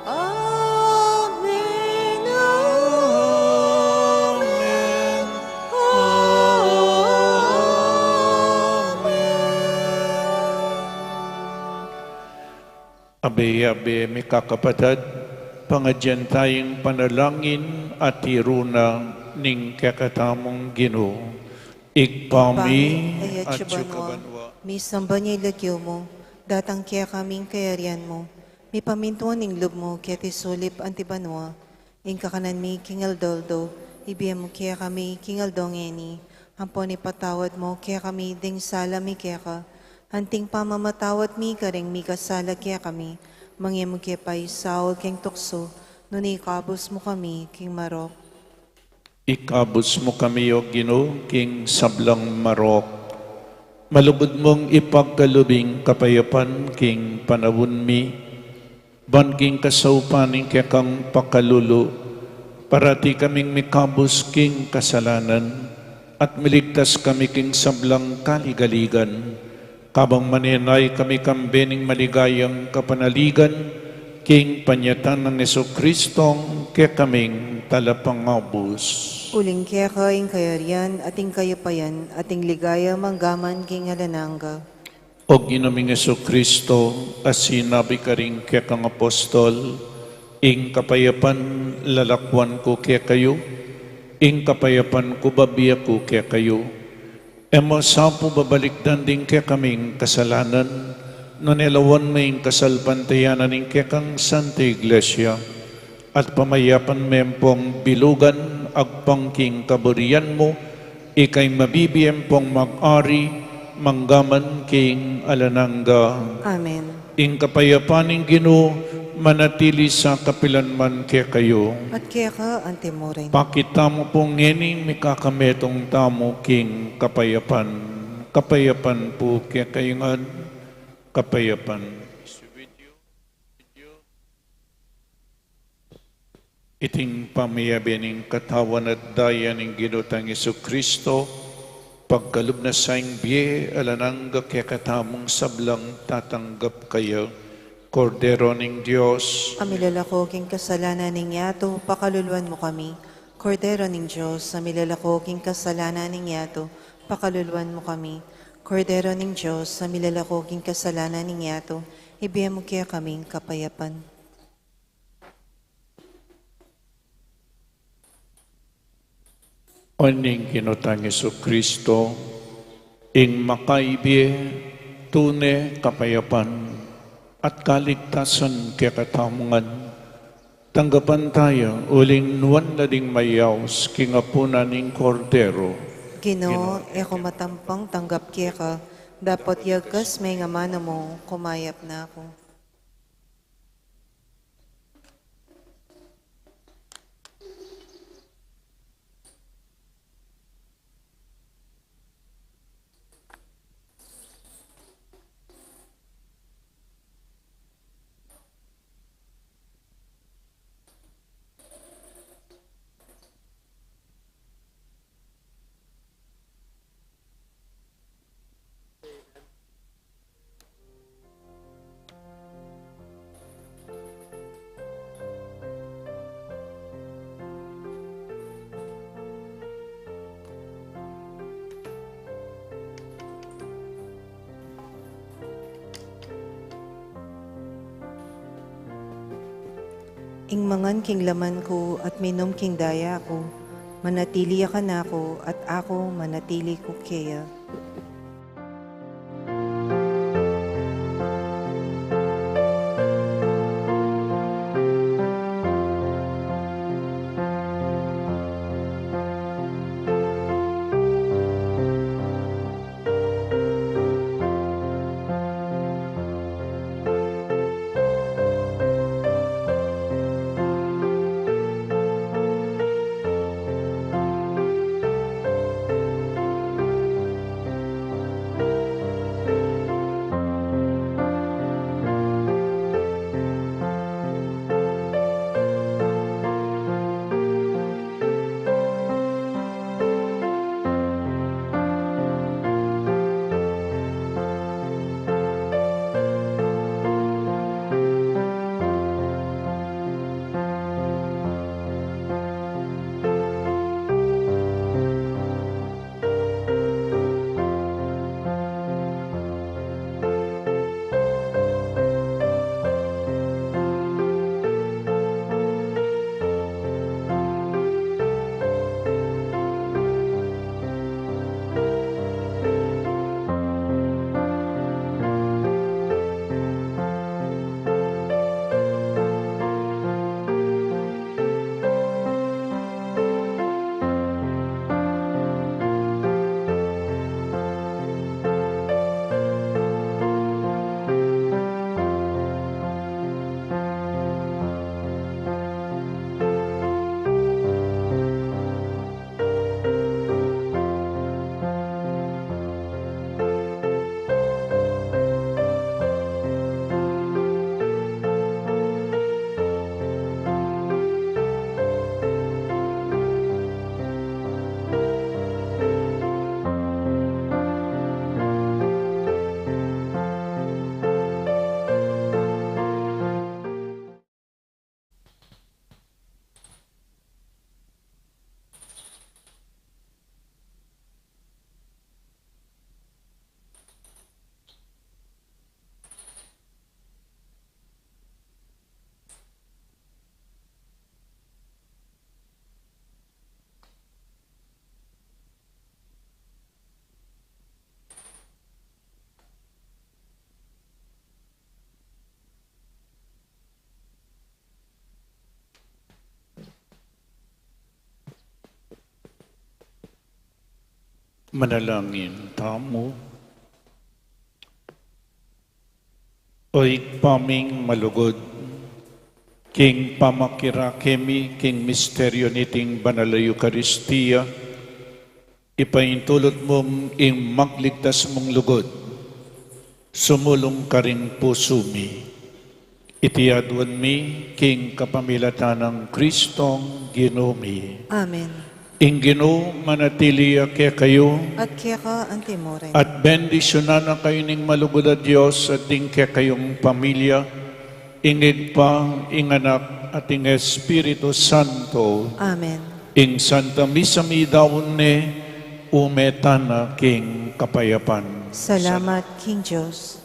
Amen, amen, amen. Abe-abe, mikakapatad, pangadyan tayang panalangin a tiru na ning kekatamung Ginu. Ibpa mi, atsu ka banua, misamban ya ing lagyu mu, datang kekami ing kayarian mu, mipamintuan ing lub mu keti sulip anti banua. Ing kakanan mi king aldo-aldo, ibie mu kekami king aldo ngeni, ampon ipatawad mu kekami ding sala mi keka, anting pamamatawad mi karing mikasala kekami, manga e mu ke paisaul king tuksu, nune ikabus mu kami king marok. Ikabus mu kami, O Ginu, king sablang marok. Malugud mung ipagkalub ing kapayapan king panaun mi, ban king kasaupan ning kekang pakalulu, parati kaming mikabus king kasalanan, at miligtas kami king sablang kaligaligan, kabang manenaya kami kambe ning maligayang kapanaligan, king panyatang nang Jesucristong kekaming Talapangabus. Uling keka ing kayarian, at ing kayapayan, at ing ligaya, mangga man king alang angga. O Ginu ming Jesucristo, a sinabi karing kekang apostol, ing kapayapan lalakuan ku kekayu, ing kapayapan ku bibie ku kekayu. E mu sa pu babalikdan ding kekaming kasalanan, nune lawan me ing kasalpantayanan ning kekang Santa Iglesia, at pamayapan me ampong bilugan agpang king kaburian mu, ika ing mabibie ampong mag-ari, mangga man king alang angga. Amen. Ing kapayapan ning Ginu, manatili sa kapilan man kekayu. At keka anti mu rin. Pakit tamu pu ngening mikakametung tamu king kapayapan. Kapayapan pu kekayu ngan, kapayapan. Iting pamiyabe ning Katawan at Daya ning Ginu tang Jesucristo, pagkalub na sa ing bie alang angga kekatamung sablang tatanggap kaya. Kordero ning Dios, a milalako king kasalanan ning yatu, pakaluluan mu kami. Kordero ning Dios, a milalako king kasalanan ning yatu, pakaluluan mu kami. Kordero ning Dios, a milalako king kasalanan ning yatu, Ibie mu kekami ing kapayapan. O ning Ginu tang Jesucristo, ing makaibie tune kapayapan at kaligtasan kekatamu ngan, tanggapan taya uling nuan na ding mayaus king apunan ning Kordero. Ginu, e ku matampang tanggap keka, dapot yagkas me ing amanu mu, kumayap na ku. Ing mangan king laman ku at minum king daya ku, manatili ya kanaku at aku manatili ku keya. Manalangin tamu. O Ibpa ming malugud, king pamakirake mi king misteryu niting banal a Eukaristia, ipaintulut mung ing magligtas mung lugud sumulung karing pusu mi. Iti aduan mi king kapamilatan nang Kristong Ginu mi. Amen. Ing Ginu manatili ya kekayu. At keka antimurin. At bendisyunan na kayu ning malugud a Dios at ding kekayung pamilya, ing Ibpa, ing Anak, at ing Espiritu Santo. Amen. Ing Santa Misa midaun ne, ume tana king kapayapan. Salamat king Dios.